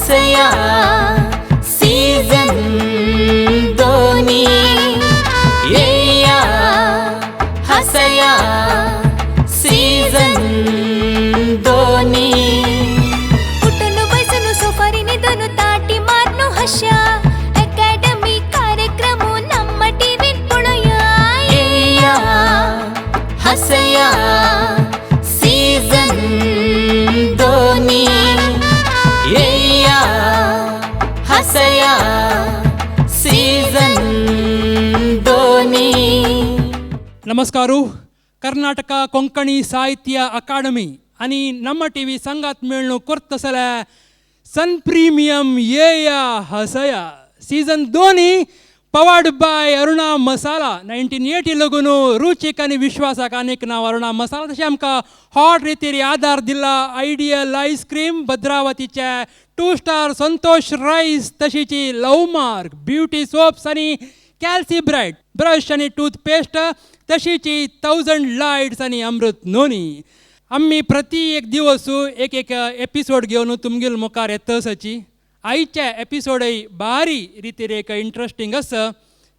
हसया season दोनी. येया हसया season दोनी. उठून बसून सोफारी निदून ताटी मारनु हशा अकॅडमी कार्यक्रम ನಮ್ಮ ಟಿವಿ ಪೊಳಯ. येया हसया सीझन दोनी. येया हसया सीझन दोनी. ನಮಸ್ಕಾರ. ಕರ್ನಾಟಕ ಕೊಂಕಣಿ ಸಾಹಿತ್ಯ ಅಕಾಡೆಮಿ आणि ನಮ್ಮ ಟಿ ವಿ ಸಂಗಾत मेळ्ळू करतसले सन प्रीमियम येया हसया सीझन दोनी, पवर्ड बाय अरुणा मसाला. 1980 लगून रुचीक आनी विश्वासाक आनीक नांव अरुणा मसाला. तशें आमकां हॉट रितीर आदार दिला आयडियल आयस्क्रीम, भद्रावतीचे टू स्टार संतोष रायस, तशीची लवमार्क ब्युटी सोप्स आनी कॅल्सी ब्रायट ब्रश आनी टूथपेस्ट, तशीची थावजंड लायट्स आनी अमृत नोनी. आमी प्रति एक दिवस एक एक एपिसोड घेवन तुमगेल मुखार येतसची. आयचे एपिसोडय बारी रितीर एक इंट्रस्टींग आसा.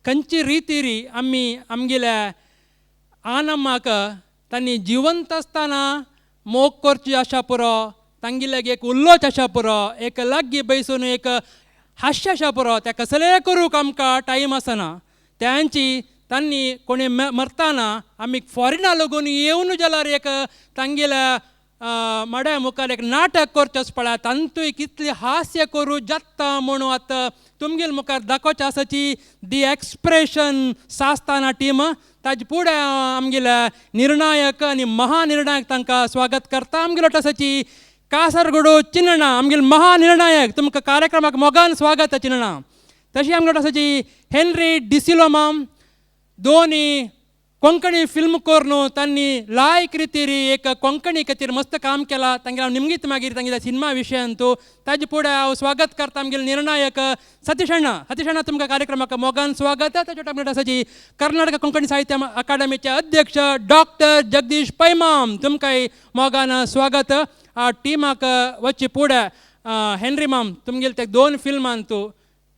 खंयची रितीरी आमी आमगेल्या आनमाक तांणी जिवंत आसतना मोग करची आशा पुरो, तांगेले एक उल्लोच आशा पुरो, एक लागीं बैसून एक हास्य आशा पुरो, त्या कसलेय करूंक आमकां टायम आसना. त्यांची तांणी कोणी मरतना आमी फॉरेना लागून येवन जाल्यार एक तांगेल्या मड्या मुखार एक नाटक करचें पळय, तांतूय कितली हास्य करूं जाता म्हणून आतां तुमगेल मुखार दाखोवचें आसाची दी एक्सप्रेशन सास्ताना टीम. ताजे फुडें आमगेल्या निर्णायक आनी महानिर्णायक तांकां स्वागत करता. आमगेलो आसाची कासरगोड चिन्ना, आमगेले महानिर्णायक, तुमकां कार्यक्रमाक मोगान स्वागत चिन्ना. तशी आमगेलो आसाची हेनरी डिसिलोमाम, दोनी कोंकणी फिल्म करून तांणी लायक रितीर एक कोंकणी खातीर मस्त काम केलां. तांगेले हांव निमगीत मागीर तांगेल्या सिनेमा विशयान तूं. ताजे फुडें हांव स्वागत करता आमगेले निर्णायक सतीश अण्णा. सतीश अण्णा, तुमकां कार्यक्रमाक मोगान स्वागत. ताचे आमगेले आसाची कर्नाटक कोंकणी साहित्य अकादमीचे अध्यक्ष डॉक्टर जगदीश पैमाम, तुमकांय मोगान स्वागत. टिमाक वच्चे फुडें हेनरी माम, तुमगेले ते दोन फिल्मान तूं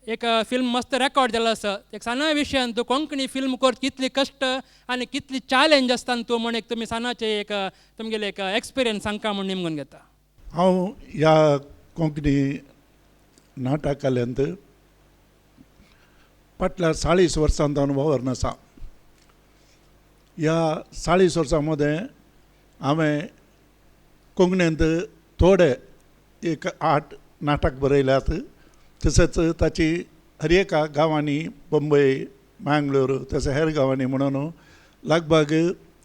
एक फिल्म मस्त रेकॉर्ड जाल्लो आसा. एक साना विशयान तूं कोंकणी फिल्म कर कितली कश्ट आनी कितली चॅलेंज आसता तूं म्हण एक तुमी सानाचे एक तुमगेले एक एक्सपिरियन्स सांगका म्हूण निमगून घेता. हांव ह्या कोंकणी नाटकाल्यांत फाटल्या 40 वर्सां जावन वावरून आसा. ह्या 40 वर्सां मदें हांवें कोंकणींत थोडे एक 8 नाटक बरयल्यात. तशेंच ताची हर एका गांवांनी, बंबय, मँगलोर, तशें हेर गांवांनी म्हणून लगभग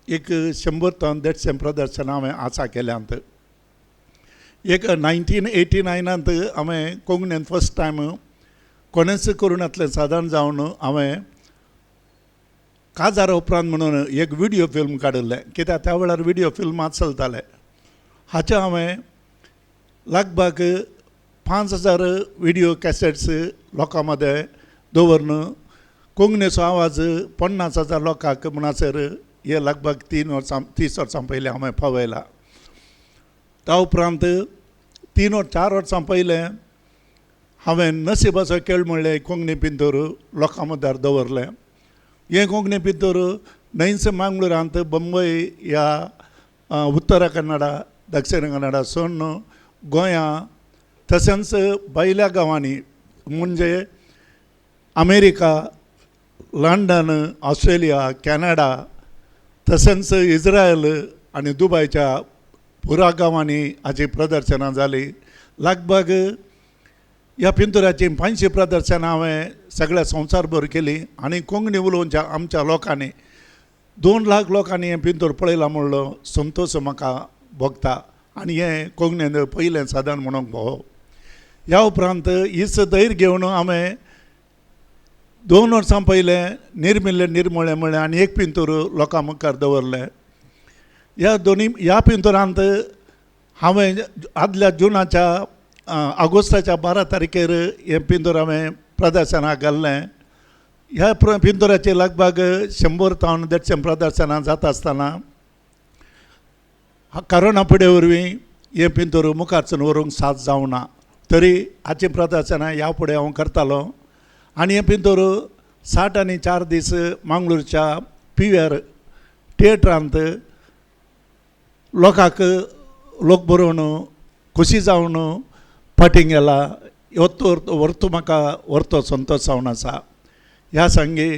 एक 100 ते 150 प्रदर्शनां हांवें आसा केल्यांत. एक 1989त हांवें कोंकणींत फर्स्ट टायम कोणेंच करूं नासलें सादारण जावन हांवें काजार उपरांत म्हणून एक विडियो फिल्म काडिल्लें, कित्याक त्या वेळार विडियो फिल्मां चलताले. हाचें हांवें लगभग 5000 विडियो कॅसेट्स लोकां मदें दवरून कोंकणीचो आवाज 50,000 लोकांक म्हणसर हे लगभग 3 वर्सां, 30 वर्सां पयलीं हांवें पावयला. त्या उपरांत 3 4 वर्सां पयलें हांवें नसिबाचो खेळ म्हणलें कोंकणी पिंतूर लोकां मुखार दवरलें. हें कोंकणी पिंतूर न्हंयच मंगळुरांत, बंबय, ह्या उत्तर कन्नडा, दक्षिण कन्नडा सोडून गोंया, तशेंच भायल्या गांवांनी म्हणजे अमेरिका, लंडन, ऑस्ट्रेलिया, कॅनडा, तशेंच इस्रायल आनी दुबयच्या पुरा गांवांनी हाची प्रदर्शनां जालीं. लगभग ह्या पिंतुराचीं 500 प्रदर्शनां हांवें सगळ्या संवसारभर केलीं आनी कोंकणी उलोवच्या आमच्या लोकांनी, 2 लाख लोकांनी हें पिंतूर पळयलां म्हणलो संतोश म्हाका भोगता आनी हें कोंकणीन पयलें साधन म्हणूंक फावो. ह्या उपरांत हीच धैर्य घेवन हांवें 2 वर्सां पयलें निर्मिल्लें निर्मुळें म्हळें आनी एक पिंतूर लोकां मुखार दवरलें. ह्या दोनी ह्या पिंतुरांत हांवें आदल्या जुनाच्या ऑगस्टाच्या 12 तारखेर हें पिंतूर हांवें प्रदर्शनाक घाल्लें. ह्या पिंतुराचें लगभग 100 तावन 150 प्रदर्शनां जाता आसतना करोना पिडे वरवीं हें पिंतूर मुखारसून व्हरूंक साथ जावना. तरी हाचीं प्रदर्शनां ह्या फुडें हांव करतालो. आनी हे भितर 60 आनी 4 दीस मंगळूरच्या PVR थिएटरांत लोकांक लोक बरोवन खोशी जावन फाटीं गेला. हो व्हरतो म्हाका व्हरतो संतोश जावन आसा. ह्या सांगी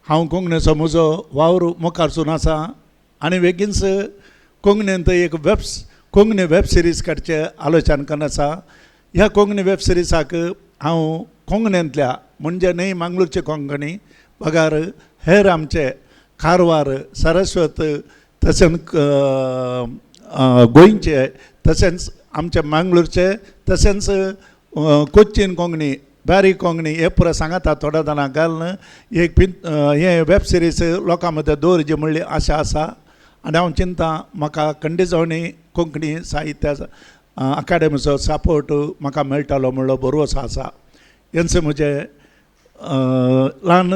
हांव कोंकणीचो म्हजो वावर मुखार आसा आनी बेगीनच कोंकणींत एक कोंकणी वेब सिरीज काडचें आलोचन करून आसा. ह्या कोंकणी वेब सिरिजाक हांव कोंकणींतल्या म्हणजे न्हय मंगळूरचे कोंकणी बगर हेर आमचे कारवार, सरस्वत, तशेंच गोंयचे, तशेंच आमचे मंगळूरचे, तशेंच कोच्चीन कोंकणी, बारीक कोंकणी हे पुरो सांगाता थोड्या जाणां घालून एक हे वेब सिरीज लोकां मदीं दवरची म्हणली आशा आसा. आनी हांव चिंता म्हाका खंडीत कोंकणी साहित्य अकादेमीचो सपोर्ट म्हाका मेळटालो म्हणलो बरोसो आसा. हेंच म्हजें ल्हान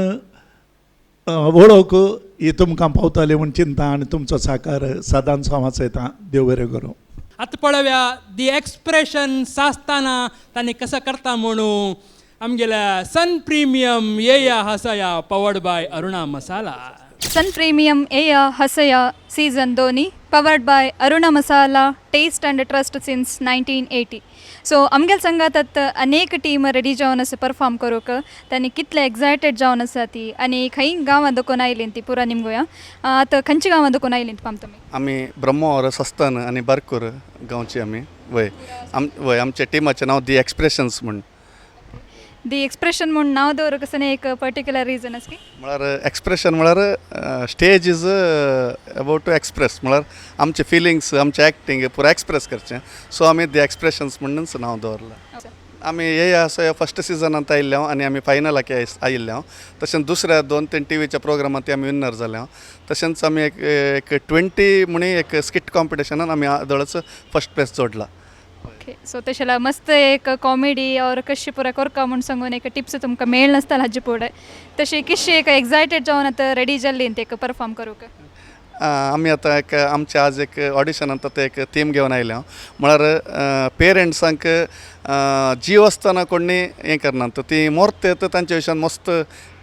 वळख ही तुमकां पावतली म्हूण चिंता आनी तुमचो साकार सदांच हांव वाचयतां. देव बरें करूं. आतां पळोवया दी एक्सप्रेशन आसतना तांणी कसं करता म्हणून आमगेल्या सन प्रिमियम येया Hasaya powered by Aruna Masala. Sun Premium Yeya Hasaya season Dhoni powered by Aruna Masala, taste and trust since 1980. So आमगेल संगात अनेक टीम रेडी जावन आसा परफॉर्म करूंक. तांणी कितले एक्सायटेड जावन आसा ती आनी खंय गांवां दुखून आयलीं ती पुरा निमगोया. आतां खंयच्या गांवां दुखून आयलीं पाम तुमी? आमी ब्रह्मोर, सस्तन आनी बारकूर गांवची आमी. वय वय आमच्या टिमाचें नांव दी एक्सप्रेशन्स म्हूण. दी एक्सप्रेशन म्हूण नांव दवरूंक आसतना एक पर्टिक्युलर रिजन आसा की म्हळ्यार एक्सप्रेशन म्हळ्यार stage is about to express, म्हळ्यार आमचे फिलिंग्स, आमचें एक्टींग पुरा एक्सप्रेस करचें. सो आमी दी एक्सप्रेशन्स म्हणूनच नांव दवरलां. आमी हे आसा फस्ट सिजनांत आयिल्ले हांव आनी आमी फायनलाक आयिल्ले हांव. तशेंच दुसऱ्या 2-3 टीव्हीच्या प्रोग्रामांत आमी विनर जाले हांव. तशेंच आमी एक 20 म्हणी एक स्किट कॉम्पिटिशनान आमी आदळच फस्ट प्लेस जोडला. ओके, सो तशें मस्त एक कॉमेडी और कशी पुरा करका म्हूण सांगून एक टिप्स तुमकां मेळ नासताले हाजे फुडें. तशी कितशी एक एक्सायटेड जावन आतां रेडी जाल्ली ती एक परफॉर्म करूंक? आमी आतां एक आमचें आज एक ऑडिशनांत आतां एक थीम घेवन आयले हांव. म्हळ्यार पेरंट्सांक जीव आसतना कोणी हें करनात, ती मोरतात तांच्या विशयान मस्त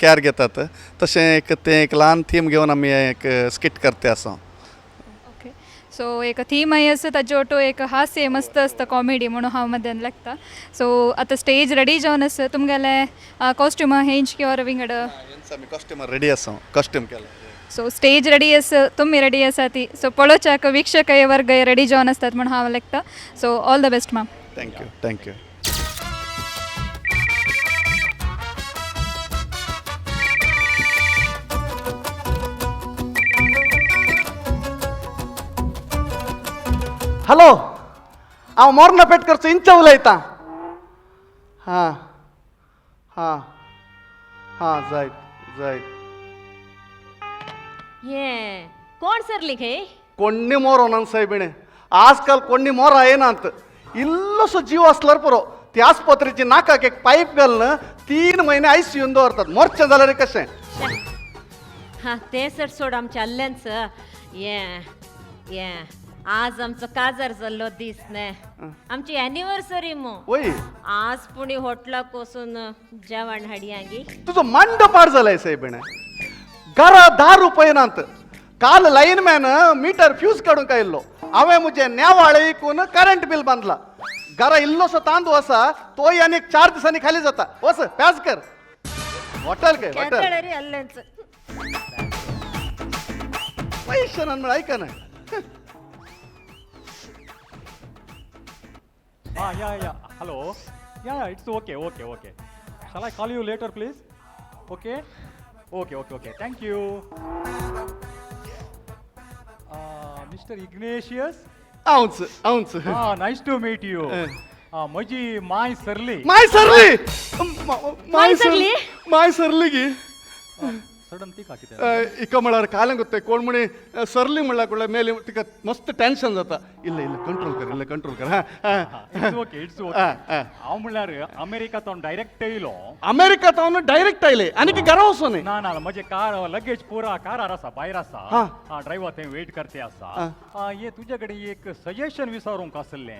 कॅर घेतात. तशें एक तें एक ल्हान थीम घेवन आमी एक स्किट करते आसा. ओके, सो एक थीम आसा आसा ताजे ओटो एक हास्य मस्त आसता कॉमेडी म्हणून हांव मध्यान लागता. सो आतां स्टेज रेडी जावन आसा. तुमगेले कॉस्ट्यूम हेंच किंवा विंगड? आमी कॉस्ट्यूम रेडी आसा, कॉस्ट्यूम केला. सो स्टेज रेडी आसा, तुमी रेडी आसा ती. सो पळोवच्याक वीक्षक वर्ग रेडी जावन आसतात म्हूण हांव लेखता. So all the best ma'am. Thank you, thank you. Hello, हांव मोर्ना पेटकरचो इंच उलयतां. हां हां हां, जायत जायत. ये कोण सरली खंय? कोण्णी मोरो सायबिणे, आजकाल कोण्णी मोरा येनात. इल्लोसो जीव आसल्यार पुरो, ती आस्पत्रेची नाकाक एक पायप घालून 3 म्हयने आयसीयून दवरतात. मोरचें जाल्यार कशें? हां तें सर सोड, आमचें आल्लेंच. ये ये आज आमचो काजार जाल्लो दीस न्ही, आमची एनिवर्सरी मू. वय आज पुणी हॉटलाक वचून जेवण हाडया गी. तुजो मांड पाड जालाय सायबिणे. घरा 10 रुपये नात. काल लायनमॅन मिटर फ्यूज काडूंक आयिल्लो. हांवें म्हजें नेवाळे विकून करंट बील बांदला. घरा इल्लोसो तांदूळ आसा तोय आनी 4 दिसांनी खाली जाता. वच प्याज कर हॉटेल काय हॉटेल आल्लेंच पयशे ना म्हण आयकना. Yeah, yeah. Hello. Yeah, yeah, it's okay, okay, okay. Shall I call you later, please? Okay? Okay, okay, okay. Thank you. Mr. Ignatius? औंच औंच. Nice to meet you. म्हजी माय सरली. माय सरली, माय सरली, माय सरली की. सडन तिका कितें? इका म्हळ्यार कालें कोत्ताय कोण म्हणी सरली म्हणल्यार कुडल्या मेली तिका मस्त टेन्शन जाता. इल्लें इल्लें कंट्रोल कर, इल्लें कंट्रोल कर. It's okay, it's okay. हांव म्हणल्यार अमेरिका तावन डायरेक्ट येयलो. अमेरिका तावन डायरेक्ट आयले आनी की घरा वचोन? ना ना, म्हजे कार लगेज पुरा कारार आसा, भायर आसा. ड्रायव्हर थंय वेट करते आसा. हे तुजे कडेन एक सजेशन विचारूंक आसलें.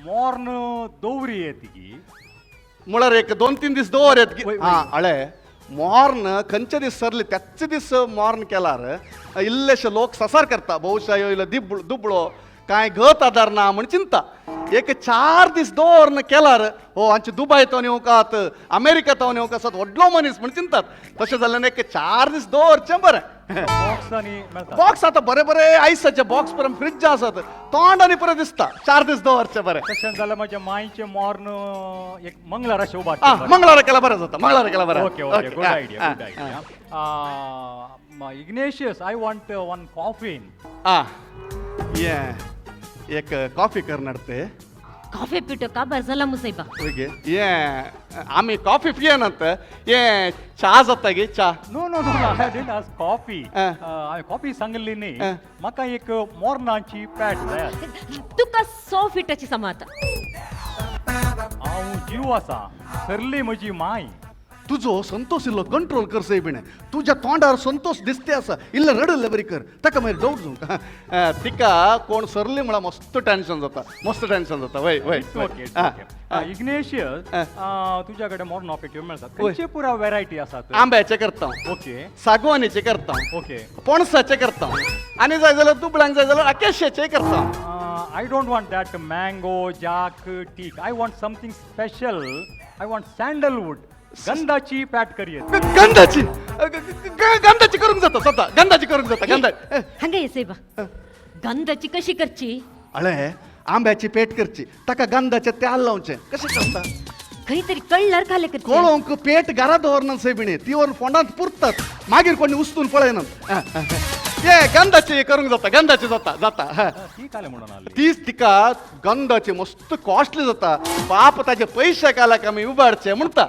मोर्न दवरी येत की? म्हळ्यार एक 2-3 दीस दवर येत. हळे मॉर्न खंयचे दीस सरले त्याच दीस मॉर्न केल्यार इल्लेशे लोक ससार करता. बहुशा इल्लो दुबळो कांय गत आदार ना म्हण चिंता. एक 4 दीस दवरन केल्यार हो आमचे दुबाय तावन येवकात, अमेरिका तावन येवंक आसात, व्हडलो मनीस म्हण चिंतात. तशें जाल्यार एक 4 दीस दवरचें बरें. बॉक्स आतां बरे बरे आयसाचे बॉक्स पर्यंत फ्रिज आसात, तोंड आनी परत दिसता. 4 दीस दवरचें बरें. तशें जाल्यार म्हज्या मायचें मॉर्न एक मंगळारा शोभा. मंगळारा केल्यार बरें जाता, मंगळारा केल्यार बरें. Okay okay, good idea, good idea. Ignatius, I want one coffee. ये एक कॉफी करणार ते. कॉफी पिटो काबार जाला मुसायबा. ओके, ये आमी कॉफी पियेनात, ये च्या जाता गे च्या. No no no, I didn't ask coffee. हांवें कॉफी सांगिल्ली न्ही. म्हाका एक मोर्नाची पॅट जाय. तुका 100 फिटाची समाता. हांव जीव आसा, सरली म्हजी माय. तुजो संतोष इल्लो कंट्रोल कर सायबीणे. तुज्या तोंडार संतोष दिसते आसा, इल्लो रडल्ले बरी कर. ताका मागीर डावट जावंक. तिका कोण सरली म्हळ्यार मस्त टेन्शन जाता, मस्त टेन्शन जाता. वय वय. ओके इग्नेशियस, तुज्या कडेन मोर्ना पेट्यो मेळटात, खंयचे पुरा वेरायटी आसात? आंब्याचे करता, ओके, सागवानीचे करता, ओके, पणसाचे करता, आनी जाय जाल्यार दुबळ्यांक जाय जाल्यार आकेश्याचे करता. I don't want that mango, jack, teak. I want something special. I want sandalwood. गंधाची पॅट करी. गंधाची गंधाची करूंक जाता स्वता, गंधाची करूंक जाता. गंधा हांगा ये सायबा, गंधाची कशी करची? अळे आंब्याची पेट करची, ताका गंधाचे तेल लावचें. कशें करता? खंय तरी कळ्ळार खाले करचें. कोळोंक पेट घरा दवरना सायबिणी, ती व्हरून फोंडांत पुरतात, मागीर कोणी उस्तून पळयनात. ये गंधाची करूंक जाता, गंधाची जाता जाता. ती काले म्हणून आसली तीच तिका गंधाची मस्त कॉस्टली जाता. बाप ताजे पयशे कालाक आमी उबारचे म्हणटा.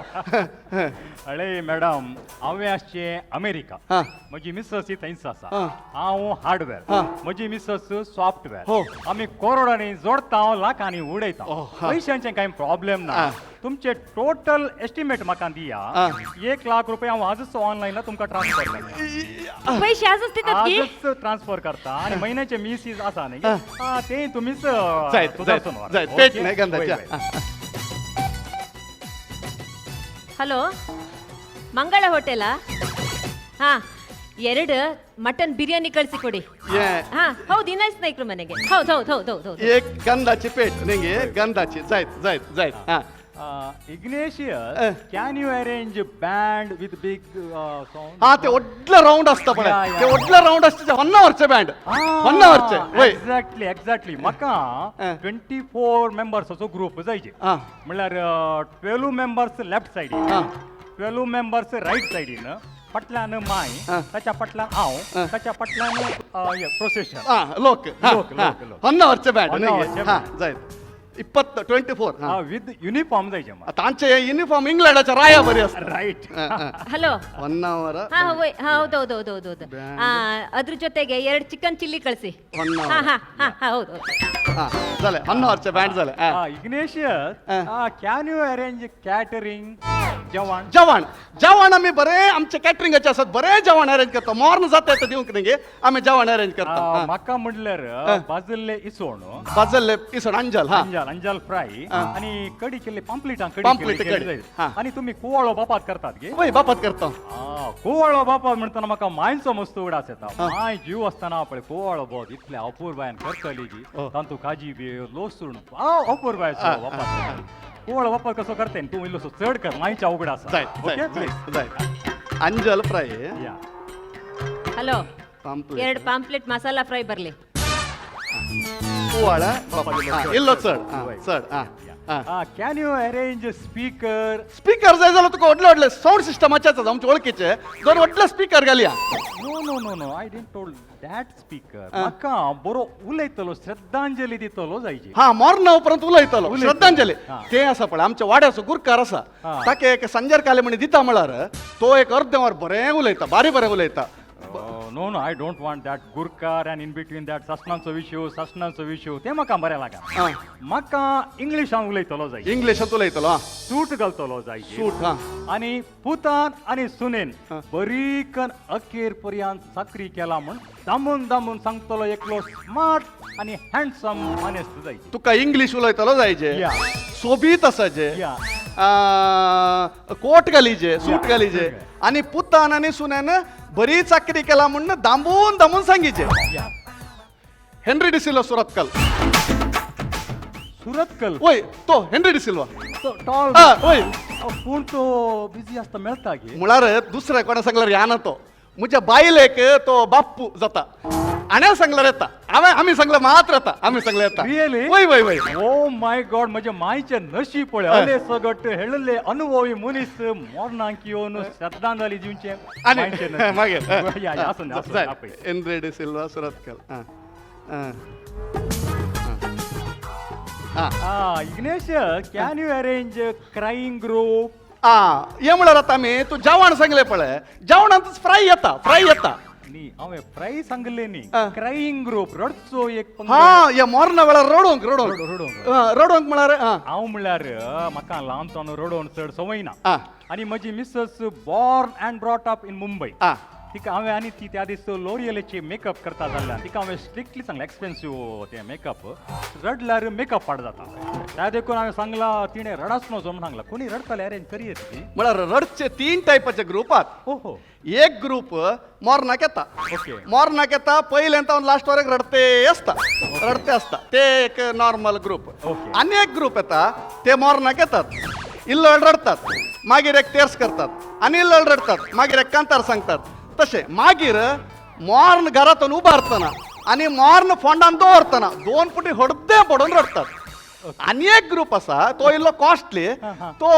अळे मॅडम, हांवें आसचें अमेरिका, म्हजी मिसस ही थंयच आसा. हांव हार्डवेअर, म्हजी मिसस सॉफ्टवेअर. आमी करोडांनी जोडता, लाखांनी उडयता. पयशांचें कांय प्रॉब्लेम ना. तुमचे टोटल एस्टिमेट म्हाका दिया. 1 लाख रुपया हांव आजच ऑनलायन तुमकां ट्रान्सफर करता. पयशे आजच दितात? आजच ट्रान्सफर करता. आनी म्हयन्याचे मिसीज आसा न्ही ते तुमीच. हॅलो, ಮಂಗಳ ಹೋಟೆಲಾ? ಹಾ, 2 ಮಟನ್ ಬಿರಿಯಾನಿ ಕಳಿಸಿ ಕೊಡಿ. ಹಾ ಹೌದು, ಇನಾಯ್ಸ್ ನಾಯ್ಕರು ಮನೆಗೆ. ಹೌದು ಹೌದು ಹೌದು ಹೌದು. एक गंधाची पेट न्ही, गंधाची जायत जायत जायत. Ignatius, can you arrange band with big sound? हा, ते व्हडले रावंड आसता पळय, ते व्हडले रावंड आसता, होन्नावरचे बँड, होन्नावरचे. Exactly exactly. म्हाका 24 मेंबर्साचो ग्रुप जायचे. म्हणल्यार 12 मेंबर्स लेफ्ट सायडीन, 12 मेंबर्स रायट सायडीन, फाटल्यान माय, ताच्या फाटल्यान हांव, ताच्या फाटल्यान प्रोसेशन. लोक होन्नावरचे बँड जायत. 24 विथ युनिफॉर्म जायचे. तांचे युनिफॉर्म इंग्लंडाच्या राया बरी आसता. ರೈಟ್. Hello, 1 hour. ಹಾ ಹಾ ಹೌದು ಹೌದು ಹೌದು ಹೌದು ಹೌದು. ಅದ್ರ ಜೊತೆಗೆ 2 ಚಿಕನ್ ಚಿಲ್ಲಿ ಕಳಿಸಿ. ಹಾ ಹಾ ಹಾ ಹೌದು. जालें, 1 ಅವರ್चे बँड जालें. Ignatius, can you arrange catering? जेवण जेवण जेवण आमी बरें आमचे कॅटरिंगाचे आसात, बरें जेवण अरेंज करता. मॉर्न जाता येता दिवंक न्ही, आमी जेवण अरेंज करता. म्हाका म्हणल्यार भाजल्ले इसवण, भाजल्ले इसवण अंजल, अंजल अंजल फ्राय आनी कडी केल्ली पांपलेटां, कडी केल्ली. आनी तुमी कुवाळो बापात करतात गे? वय, बापात करता. कुवाळो बापात म्हणटना म्हाका मांयचो मस्त उगडास येता. मांय जीव आसतना पळय कुवाळो बोत इतले अपुरबायेन करतली की तातूंत काजी बी लसूण, अपुरबायेचो बापात. कुवाळो बापात कसो करते तूं इल्लोसो चड कर, मांयच्या उगडास. Okay please. Anjal fry. Hello, 2 pamphlet masala fry ಬರಲಿ. कुवाळ इल्लो चड चड. Can you arrange speaker? Speaker जाय जाल्यार तुका व्हडले व्हडले सावंड सिस्टमाचे आसात आमचे वळखीचे, दोन व्हडले स्पीकर घालया. No no no no, I didn't told that speaker. म्हाका बरो उलयतलो, श्रद्धांजली दितलो जायची. हा, मरणा उपरांत उलयतलो श्रद्धांजली. ते आसा पळय आमच्या वाड्याचो गुरकार आसा, ताका एक संजर काले म्हणी दिता म्हळ्यार तो एक अर्दें वर बरें उलयता, बारी बरें उलयता. No no, I don't want that गुरकार and in between that सासणांचो विशय, सासणांचो विशय ते म्हाका बरें लागना. म्हाका इंग्लिशान उलयतलो जाय. इंग्लिशांत उलयतलो. सूट घालतलो जाय. सूट. आनी पुतान आनी सुनेन बरीकन अखेर पर्यंत चाकरी केला म्हूण दामून दामून सांगतलो एकलो स्मार्ट आनी हँडसम मानेस्त जाय. तुका इंग्लिश उलयतलो जायचे, सोबीत आसाचे, कोट घालीचे, सूट घालीचे, आनी पुतान आनी सुनेन बरी चाकरी केला म्हूण दांबून दांबून सांगीचे. हेनरी डिसिल्वा सुरतकल. सुरतकल? वय, तो हेनरी डिसिल्वा टॉल. वय, पूण तो बिजी आसता, मेळटा गे. म्हळ्यार दुसऱ्या कोणा सांगल्यार या ना, तो म्हज्या बायलेक तो बाप्पू जाता, आण्या सांगल्यार येता, हांवें आमी सांगल्यार मात्र येता, आमी सांगल्यार येता. रियली? वय वय वय. ओ my God, म्हज्या मायचे नशीब पळय, अले सगट हेळले अनुभवी मनीस मोरनाक येवन श्रद्धांजली दिवचे. आनी मागीर Henry D'Silva Surathkal. Ignatius, can you arrange crying group? हे म्हळ्यार आतां आमी तूं जेवण सांगलें पळय, जेवणांतच फ्राय येता, फ्राय येता. न्ही, हांवें फ्राय सांगले न्ही, क्रायिंग ग्रुप रडचो एक. हा, हे मरणा वेळार रडोवंक रडोवंक रडोवंक रडोवंक म्हळ्यार हांव म्हळ्यार म्हाका ल्हानपणान रडोवन चड संवय ना, आनी म्हजी missus born and brought up in Mumbai. तिका हांवें आनी ती त्या दीस लोरियलाचे मेकअप करता जाल्यार तिका हांवें स्ट्रिक्टली सांगलें, एक्सपेन्सीव तें मेकअप, रडल्यार मेकअप पाड जाता, त्या देखून हांवें सांगलां तिणें रडाच नजो म्हूण सांगलां. कोणी रडटले अरेंज करी ती. म्हळ्यार रडचे तीन टायपाचे ग्रुपात. हो हो. एक ग्रुप मोरनाक येता, मोरनाक येता पयलें तावन लास्ट वरेक रडते आसता, रडते आसता, ते एक नॉर्मल ग्रुप. आनी एक ग्रुप येता ते मोरनाक येतात, इल्लो रडतात, मागीर एक तेर्स करतात, आनी इल्लो रडतात, मागीर एक कांतार सांगतात. तशें मागीर मॉर्न घरांतून उबारतना आनी मॉर्न फोंडान दवरतना दोन पुटी हडदे पडून रडतात. आनी एक ग्रुप आसा तो इल्लो कॉस्टली, तो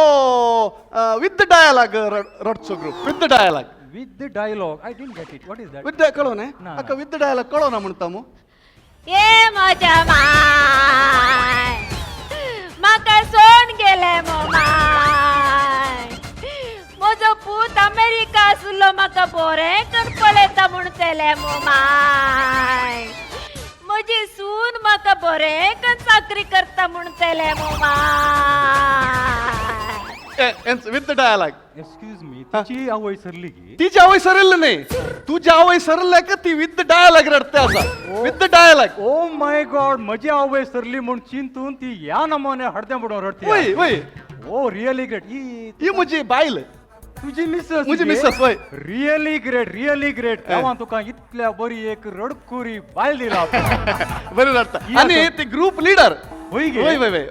विथ डायलॉग रडचो group. With dialogue. With dialogue, I didn't get it, what is that? With कळो न्ही आका, विथ डायलॉग कळो ना म्हणटा मू. ये म्हज्या माय म्हाका सोड गेले मो माय, म्हजो पूत अमेरिका आसलो म्हाका बरें कर पळयता म्हणटले मो माय, म्हजी सून म्हाका बरें कर चाकरी करता म्हणटले मो my. With dialogue. Excuse me, तुजी आवय सरली की? तिची आवय सरली न्ही, तुजी आवय सरले का ती विथ डायलॉग रडते आसा, with dialogue. Oh my God, म्हजी आवय सरली म्हूण चिंतून ती ह्या नमोने हडदें पडून रडती. वय वय. Oh really great. ही म्हजी बायल. तुजी मिसेस? म्हजी मिसेस. वय. Really great, really great. देवान तुका इतल्या बरी एक रडकुरी बायल दिला. बरी रडटा आनी ती ग्रुप लिडर. वय गे? वय वय वय.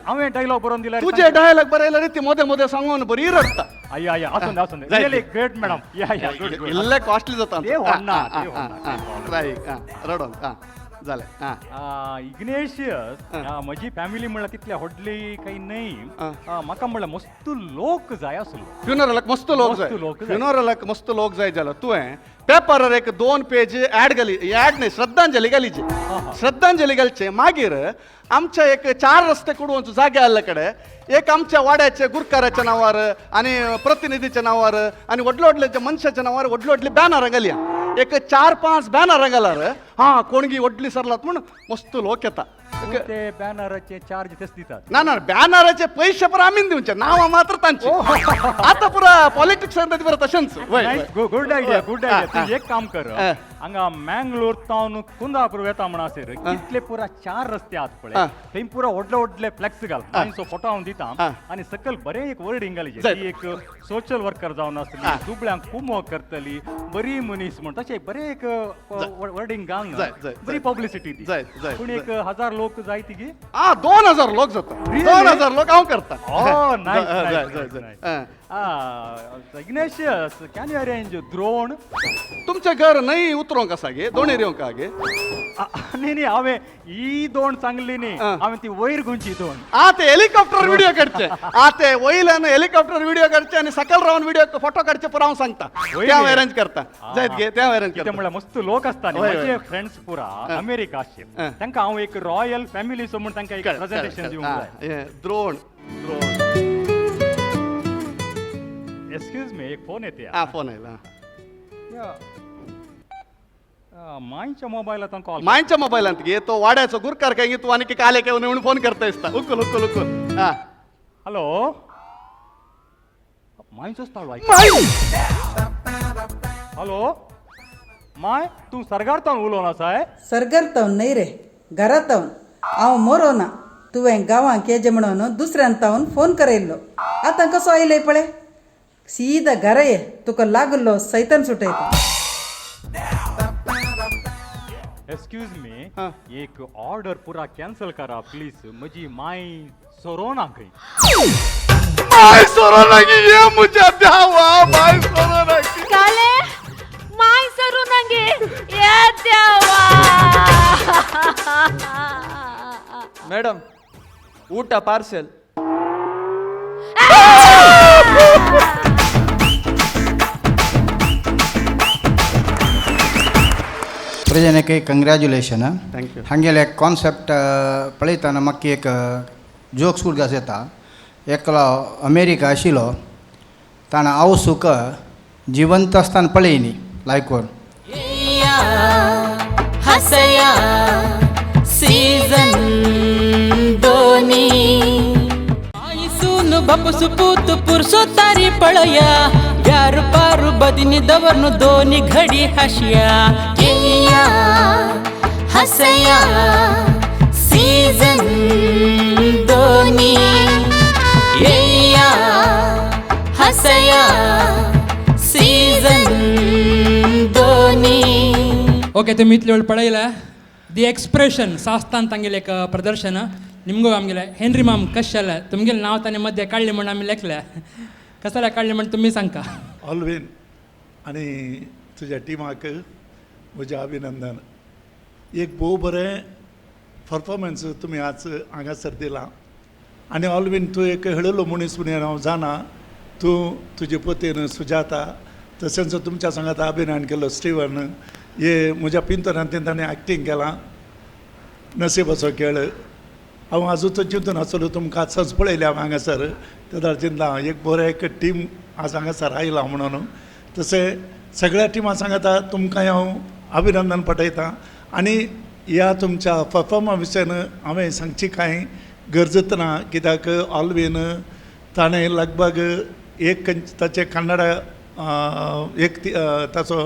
हांवें डायलॉग बरोवन दिला. तुजे डायलॉग बरयला रे, ती मोदे मोदे सांगून बरी रडटा. आया आया, आसून दे, आसून दे. Really great madam. Yeah yeah, good good. इल्ले कॉस्टली जाता. ते होडना, ट्राय रडोन जालें. इग्नेशियस, म्हजी फॅमिली म्हणल्यार तितल्या व्हडली काही न्हय, म्हाका म्हणल्यार मस्त लोक जाय आसलो. फ्युनरलाक मस्त लोक जाय, फ्युनरलाक मस्त लोक जाय जाल्यार तुवें पेपरार एक 2 पेज ऍड घाली, ऍड न्ही श्रद्धांजली घालीची, श्रद्धांजली घालचे. मागीर आमच्या एक 4 रस्ते कुडवून जागे आसले कडेन एक आमच्या वाड्याचे गुरकाराच्या नांवार आनी प्रतिनिधीच्या नांवार आनी व्हडले व्हडले मनशाच्या नांवार व्हडले व्हडले बॅनरां घालया, एक 4-5 बॅनरां घालार हा कोणगी व्हडली सरलात म्हूण मस्त लोक येता. ते बॅनराचे चार्ज तेच दितात. ना ना, बॅनराचे पयशे पुरा आमीन दिवचे, नांवां मात्र तांचे. आतां पुरा पॉलिटिक्स बरं तशेंच. Good idea, good idea. तूं एक काम कर, हांगा मँगलोर तावन कुंदापूर वेता म्हण आसर कितले पुरा 4 रस्ते आहात पळय, थंय पुरा व्हडले व्हडले फ्लॅक्स घाल, तांचो फोटो हांव दिता आनी सकयल बरें एक वर्डिंग घालीचे, ती एक सोशल वर्कर जावन आसतली, दुबळ्यांक कुमोक करतली, बरी मनीस म्हण तशें बरें एक वर्डिंग घाल, बरी पब्लिसिटी दी. पूण 1000 लोक जाय ती. 2000 लोक जाता, 2000 लोक हांव करता. Ignatius, can you arrange drone? तुमचें घर न्हय उतरोंक आसा गे, दोणेर येवंक गे? न्ही न्ही, हांवें ही दोण सांगली न्ही, हांवें ती वयर गुंची दोण. आ ते हेलिकॉप्टर व्हिडिओ काडचे, आ ते वयल्यान हेलिकॉप्टर व्हिडिओ काडचे आनी सकयल रावन व्हिडिओ फोटो काडचे पुरो हांव सांगता. ते हांव अरेंज करता, जायत गे, ते हांव अरेंज कितें करता. म्हळ्यार मस्त लोक आसता न्ही, हय, हय. म्हजे फ्रेंड्स पुरा अमेरिका आसचे, तांकां हांव एक रॉयल फॅमिली सो म्हूण तांकां एक प्रेजेंटेशन दिवंक जाय. द्रोण द्रोण. एक्सक्यूज मी, एक फोन येते. हा, फोन आयला. मांयच्या मोबायलांत कॉल. मांयच्या मोबायलांत गे, तो वाड्याचो गुरकार काय तूं आनी काले केवन म्हणून फोन करता दिसता. उकल उकल उकल. हा, हॅलो, मांयचोच ताळो. हॅलो माय, तूं सरगार तावन उलोवन आसाय? सरगार तावन न्हय रे, घरा तावन. हांव मोरोना, तुवें गांवांक येजे म्हणून दुसऱ्यान तावन फोन करयल्लो. आतां कसो आयले पळय, सीदा घरा ये, तुका लागलो सैतान सुटयता. एक्सक्यूज मी, एक ऑर्डर पुरा कॅन्सल करा प्लीज, म्हजी माय सोरोना खंय. माय सोरोना की ये मुझे द्यावा, माय सोरोना की. काले माय सरू नंगे ये देवा. मॅडम, ऊಟ पार्सल. प्रजनके कंग्रॅच्युलेशन. Thank you. हांगेले कॉन्सेप्ट पळयतना म्हाका एक जोक्स उडगास येता. एकलो अमेरिका आशिल्लो, ताणें आवसूक जिवंत आसतना पळयनी लायकवर. हसया सीझन दोनी. सून बापसु पूत पुरसो तारी पळया, ग्यार पारू बदिनी दवरनु दोनी घडी हशिया. येया हसया सीझन दोनी, येया हसया सीझन दोनी. ओके, तुमी इतले वेळ पळयला दी एक्सप्रेशन सास्तान तांगेलें एक प्रदर्शन. निमगो आमगेले हेनरी माम कशें जालें? तुमगेलें नांव ताणें मध्य काडलें म्हण आमी लेखलें, कशें जाल्यार काडलें म्हण तुमी सांगका. ऑलवीन आनी तुज्या टिमाक म्हजें अभिनंदन. एक भोव बरें परफॉर्मन्स तुमी आज हांगासर दिलां. आनी ऑलवीन, तूं एक हळलो मनीस म्हणून हांव जाणा. तूं तुजे पतीन सुजाता, तशेंच तुमच्या सांगात अभिनयन केलो स्टिवन, हे म्हज्या पिंतरान ताणें एक्टींग केलां. नसिबाचो खेळ. हांव आजूच चिंतून आसलो, तुमकां आतांच पळयलें हांव हांगासर, तेदोळ चिंतलां एक बरें एक टीम आज हांगासर आयलां म्हणून. तशें सगळ्या टिमा सांगता तुमकां हांव अभिनंदन पाठयतां. आनी ह्या तुमच्या परफॉर्मा विशयान हांवें सांगची कांय गरजच ना, कित्याक ऑलवीन ताणें लगभग एक ताचें कन्नडा एक ताचो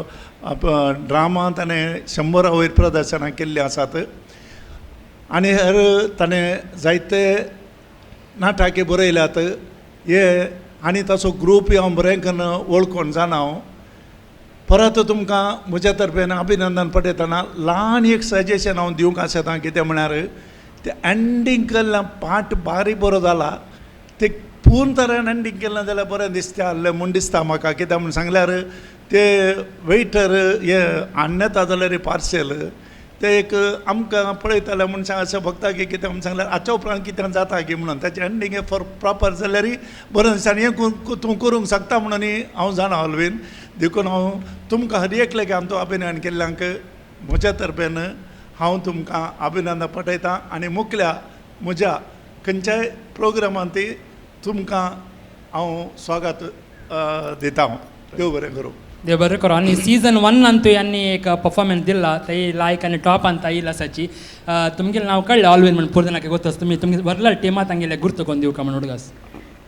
ड्रामा ताणें 100 वयर प्रदर्शनां केल्लीं आसात. आनी हर ताणें जायते नाटकां बरयल्यात हे. आनी ताचो ग्रूप हांव बरें करून वळखून जाणा हांव. परत तुमकां म्हज्या तर्फेन अभिनंदन पठयतना ल्हान एक सजेशन हांव दिवंक आसता. कितें म्हळ्यार तें एंडींग केल्लें पार्ट बारीक बरो जाला, ते पूर्ण तरेन एंडींग केलें जाल्यार बरें दिसता आहलें म्हूण दिसता म्हाका. कित्याक म्हूण सांगल्यार ते वेटर हे हाडून जाल्यार पार्सेल ते एक आमकां पळयताले मनशां अशें भोगता की कितें म्हूण सांगल्यार हाच्या उपरांत कितें जाता की म्हणून ताचें एंडींग फॉर प्रॉपर जाल्यार बरें दिसता. आनी हें तूं करूंक शकता म्हणून हांव जाणा ऑलवीन. देखून हांव तुमकां हर एकल्याक आमचो अभिनयन केल्ल्यांक म्हज्या तर्फेन हांव तुमकां अभिनंदन पाठयतां. आनी मुखल्या म्हज्या खंयच्याय प्रोग्रामान ती तुमकां हांव स्वागत दिता. देव बरें करूं. देव बरें करूं. आनी सीजन 1 तुवें आनी एक परफॉर्मन्स दिला थंय लायक आनी टॉपान आयिल्लो आसाची. तुमगेलें नांव कळ्ळें ऑलवीन म्हण पुर्जनाक गोतस तुमी तुमगे व्हडल्या टिमा तांगेले गुर्त कोन्न दिवका म्हण उडगास.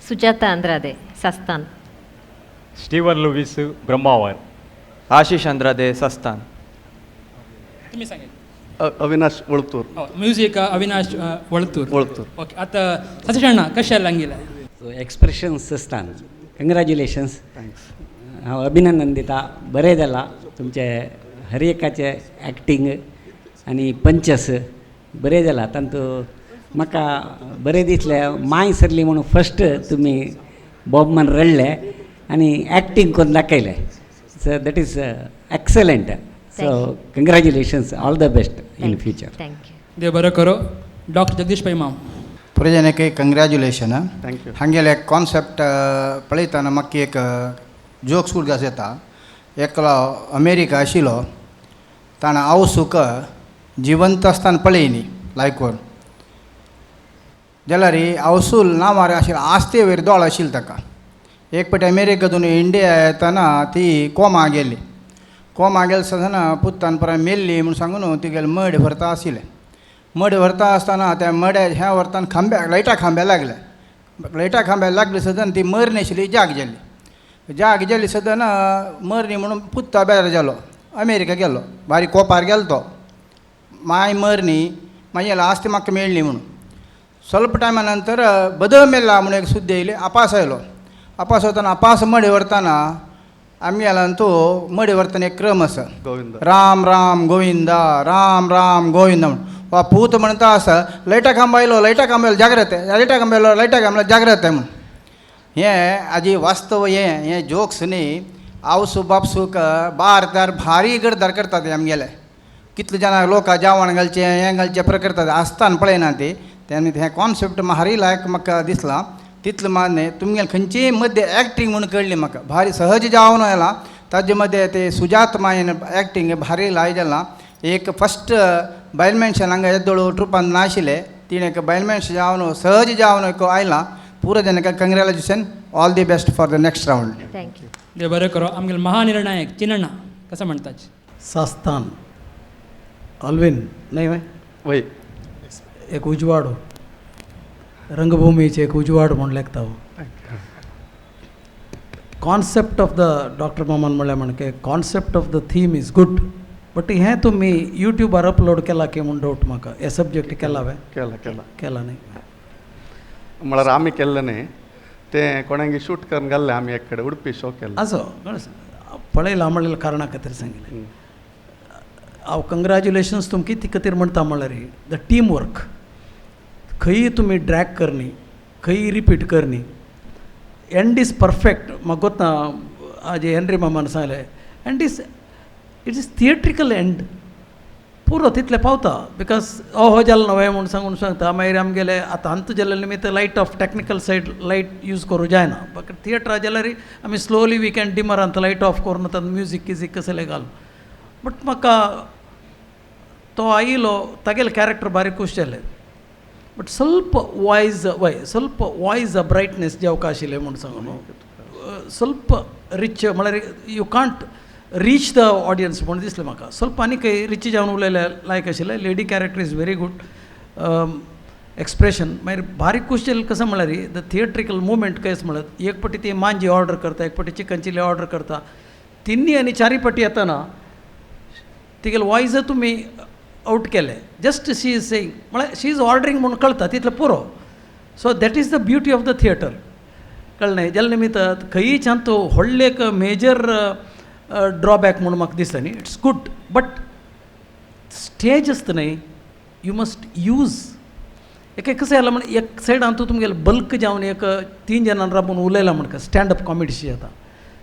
सुजाता आंद्रादे सास्तान. Steven Lewis Brahmavar. आशिष आंद्रादे सस्तान. तुमी सांगात. अविनाश वळतूर. म्युजीक अविनाश वळतूर. वळतूर. ओके, आतां सतीश अण्णा कशें लागेलें? सो एक्सप्रेशन्स सस्तान, कंग्रॅच्युलेशन्स. Thanks. हांव अभिनंदन दिता. बरें जालां तुमचें हर एकाचें एक्टींग आनी पंचस बरें जालां. तातूंत म्हाका बरें दिसलें माय सरली म्हणून फस्ट तुमी बॉबमान रडले आनी एक्टींग करून दाखयलें. So that is excellent. So congratulations, all the best in future. Thank you. देव बरो करो. डॉक्टर जगदीश पै माम. पुरजनके कंग्रॅच्युलेशन. Thank you. हांगेले कॉन्सेप्ट पळयतना म्हाका एक जोक्स उडगास येता. एकलो अमेरिका आशिल्लो, ताणें आवसूक जिवंत आसतना पळयनी लायकोर जाल्यार आवसूल नांवार आशिल्लो आस्ते वयर दोळ आशिल्लो ताका. एक पाटी अमेरिकेतून इंडिया येतना ती कोमा गेली. कोमा गेले आसतना पुत्तान परत मेल्ली म्हूण सांगून तिगेले मड व्हरता आशिल्लें. मड व्हरता आसतना त्या मड्या ह्या व्हरतना खांब्याक लायटा खांब्या लागले. लायटा खांब्या लागले सदन ती मरणी आशिल्ली जाग जाली. जाग जाली सदन मरणी म्हणून पुत्ता बेजार जालो, अमेरिका गेलो, बारीक कोपार गेलो तो. माय मरणी मागीर आस्ती म्हाका मेळ्ळी म्हणून. ಸ್ವಲ್ಪ टायमा नंतर बदल मेल्ला म्हणून एक सुद्द येयली. आपास आयलो. आपास वतना आपास मडें व्हरतना आमगेल्यान तो मडें व्हरतना एक क्रम आसा, गोविंद राम राम गोविंदा राम राम गोविंदा म्हणून. वा पूत म्हणटा आसा लायटा खांबो आयलो, लायटा खांबो आयलो जाग्रत, लायटा खांबो आयलो, लायटा खांबो आयलो जाग्रत म्हणून. हें आजी वास्तव, हें हें जोक्स न्ही. आवसू बापसूक बार दार भारी गडदार करतात आमगेले. कितले जाणां लोक जेवण घालचें हें घालचें प्र करतात आसतान पळयना ती. तेन्ना हें कॉन्सेप्ट भारी लायक म्हाका दिसलां. तितलें मान्य तुमगेले खंयचीय मदें एक्टींग म्हूण कळ्ळी म्हाका भारी सहज जावन आयलां. ताजे मदें ते सुजात मायन एक्टींग भारी लाय जालां. एक फस्ट बायल मनशान हांगा येदोळ ट्रुपान नाशिल्लें, तिणें एक बायल मनश जावन सहज जावन एक आयलां. पुरो जाणें congratulation, all the best for the next round. Thank you. देव बरें करो. आमगेले महानिर्णायक चिनण्णा कसं म्हणतात. सास्तान अल्विन नाही वय वय एक उजवाड रंगभूमीचे एक उजवाड म्हूण लेखता. कॉन्सेप्ट ऑफ the doctor मामान म्हणलें म्हणके concept of the theme is good, but हें तुमी यूट्यूबार अपलोड केला की म्हूण डावट म्हाका. हे सब्जेक्ट केला वे? केला केला केला न्ही. म्हळ्यार आमी केल्लें न्ही तें, कोणाक शूट करून घाल्लें आमी एक कडेन उडपी शो केल्लो. असो पळयलां म्हणलें कारणा खातीर सांगिल्लें. हांव कंग्रॅच्युलेशन्स तुमकां ती खातीर म्हणटा म्हणल्यार the team work, खंयी तुमी ड्रॅग करनी, खंयी रिपीट करनी, एंड is perfect. म्हाका गोतना आज हेनरी मामान सांगलें and is it is theatrical end पुरो तितलें पावता. Because हो जालो न्हय म्हूण सांगून सांगता. मागीर आमगेले आतां अंत जाल्ले निमित्त light off technical side light use करूं जायना. बट थिएटरा जाल्यार आमी स्लोली we can dimmer आनी लायट ऑफ करून आतां म्युजीक किजीक कसलें घालून. बट म्हाका तो आयलो तागेले कॅरेक्टर बारीक खूश जालें. बट ಸ್ವಲ್ಪ ವಾಯ್ಸ್ ವೈ ಸ್ವಲ್ಪ ವಾಯ್ಸ್ ಬ್ರೈಟ್ನೆಸ್ जावका आशिल्लें म्हूण सांगू ಸ್ವಲ್ಪ रिच म्हळ्यार you can't reach the audience म्हूण दिसलें म्हाका. ಸ್ವಲ್ಪ आनी रिच जावन उलयलें लायक आशिल्लें. Lady character is very good expression. मागीर बारीक खूश जालें कसं म्हळ्यार the theatrical मुवमेंट कशें म्हळ्यार एक पटी ती मांजी ऑर्डर करता, एक पटी चिकन चिली ऑर्डर करता, तिन्ही आनी चारी पटी येतना तिगेले वॉयस तुमी आवट केले. जस्ट शी is saying म्हळ्यार शी is ordering म्हूण कळटा तितलें पुरो. So that is the beauty of the theatre. कळ्ळें जाल्या निमित्त खंयीच्यान तो व्हडलें एक मेजर ड्रॉबॅक म्हूण म्हाका दिसता न्ही. It's good but stage आसता न्ही, you must use. एक कशें जालां म्हण एक सायडान तूं तुमगेलें बल्क जावन एक तीन जाणां राबून उलयलां म्हणटा स्टँड अप कॉमेडीशी जाता.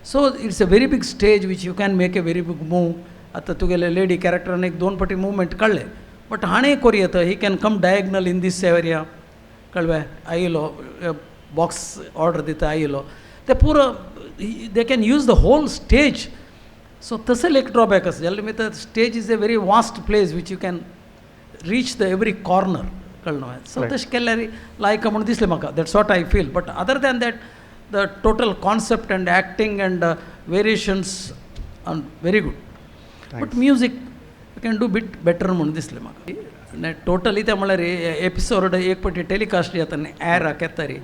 So it's a very big stage which you can make a very big move. आतां तुगेले लेडी कॅरेक्टरान एक दोन पटी मुवमेंट काडले, बट हाणें करूं येता. He can come diagonal in this area. कळ्ळें आयलो बॉक्स ऑर्डर दिता आयलो ते पुरो they can use the whole stage. So तसले एक ड्रॉबॅक आसा जाल्यार निमित्त stage is a very vast place which you can reach the every corner. कळ्ळें? सो तशें केल्यार लायक म्हूण दिसलें म्हाका. That's what I feel. But other than that the total concept and acting and variations are very good. But music you can do bit better म्हूण दिसलें म्हाका. Totally ते म्हळ्यार एपिसोड एक पटी टेलिकास्ट जाता न्ही एराक येता रे,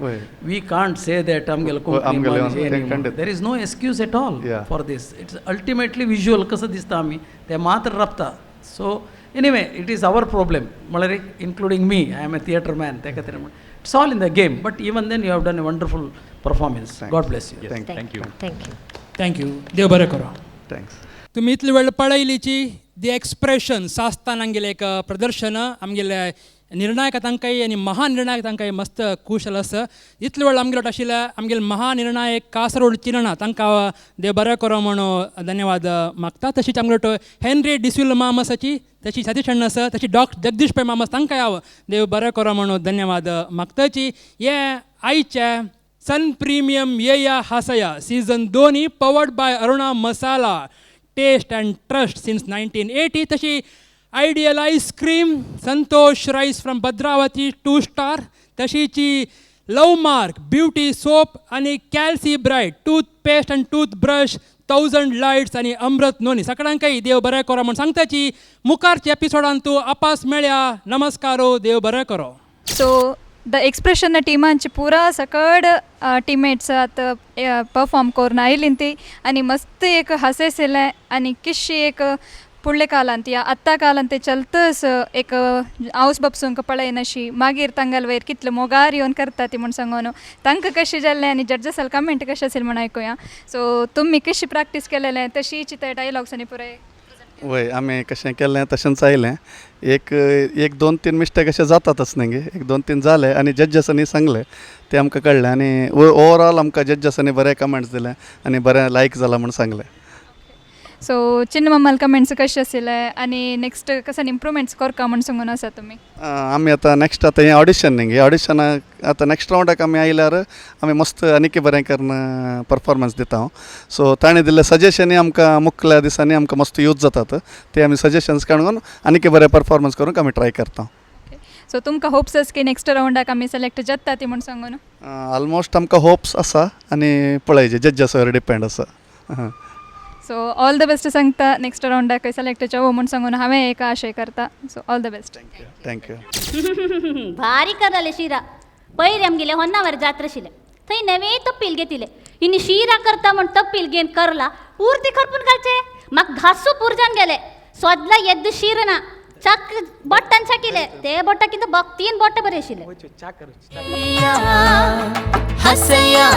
we can't say that आमगेले Konkani there is no excuse at all for this. It's ultimately visual कसो दिसता आमी ते मात्र राबता. So anyway it is our problem म्हळ्यार including me, I am a theatre man. ते खातीर it's all in the game. But even then you have done a wonderful performance. God bless you. Thank you. Thank you. Thank you. देव बरें करो. Thanks. तुमी इतले वेळ पळयलीची the expression सास्तान आमगेलें एक प्रदर्शन आमगेले निर्णायक तांकांय आनी महानिर्णायक तांकांय मस्त कुशल आसा. इतले वेळ आमगेलो आशिल्ले आमगेले महानिर्णायक कासरोड चिरणा तांकां देव बरें करो म्हणून धन्यवाद मागता. तशीच आमगेलो हेनरी डिसिल्वा मामसाची, तशी सतीश अण्ण आसा, तशी डॉक्टर जगदीश पै मामस तांकांय हांव देव बरें करो म्हणून धन्यवाद मागताची. हे आयचे Sun Premium Yeya Hasaya season 2 powered by Aruna Masala, taste and trust since 1980. तशी Ideal ice cream, Santosh rice from Bhadravati 2 star, तशीची love mark beauty soap आनी Calci Bright toothpaste and toothbrush, 1000 lights आनी अमृत नोनी. सगळ्यांकय देव बरें करो म्हूण सांगताची. मुखारच्या एपिसोडान तूं आपास मेळया. नमस्कारो, देव बरें करो. सो the expression टीमांची पुरा सकड टीममेट्स आतां परफॉर्म करून आयलीं ती आनी मस्त एक हांसयशिल्लें आनी किशी एक फुडले कालांत या आत्तां कालांत ते चलतस एक आवस बापसूंक पळयनाशी मागीर तांगेले वयर कितले मोगार येवन करता ती म्हूण सांगून तांकां कशें जाल्लें आनी जड्जसाल कमेंट कशें आशिल्लें म्हूण आयकुया. सो तुमी कशी प्रॅक्टीस केलेलें तशीच ते डायलॉग्स आनी पुराय. वय, आमी कशें केलें तशेंच आयलें. एक एक दोन तीन मिस्टेक अशें जातातच न्ही गे, एक दोन तीन जाले आनी जज्जसांनी सांगलें तें आमकां कळ्ळें आनी ओवरऑल आमकां जज्जसांनी बरें कमेंट्स दिले आनी बरें लायक जालां म्हूण सांगलें. सो चिन्नमामाल कमेंट्स कशें आशिल्ले आनी नेक्स्ट कशें इम्प्रुवमेंट्स करका म्हूण सांगून आसा तुमी? आमी आतां नेक्स्ट आतां हें ऑडिशन न्ही गे, ऑडिशनाक आतां नेक्स्ट रावंडाक आमी आयल्यार आमी मस्त आनीक बरें करून परफॉर्मन्स दिता हांव. सो ताणें दिल्ले सजेशनूय आमकां मुखल्या दिसांनी आमकां मस्त यूज जातात, ते आमी सजेशन्स काडून आनीक बरें परफॉर्मन्स करूंक आमी ट्राय करता. सो तुमकां होप्स आसा की नेक्स्ट रावंडाक आमी सिलेक्ट जाता ती म्हूण सांगून? ऑलमोस्ट आमकां होप्स आसा आनी पळय जज्जसावर डिपेंड आसा. सो ऑल the best सांगता नेक्स्ट रावंडाक सिलेक्ट जावो म्हूण सांगून हांवें एक आशय करता. So all the best. Thank you. भारी करले शिरा. पयर आमगेले होन्नावर जात्रा आशिल्लें थंय नवे तप्पील घेतिले इनी शिरा करता म्हूण तप्पील घेवन करला पुर्ती खरपून घालचे म्हाका घासू पुरजान गेले सोदला येद्द शीर ना चाक बोटान चाकिले ते बोटा कितें बघ तीन बोटां बरे आशिल्ले. हसया.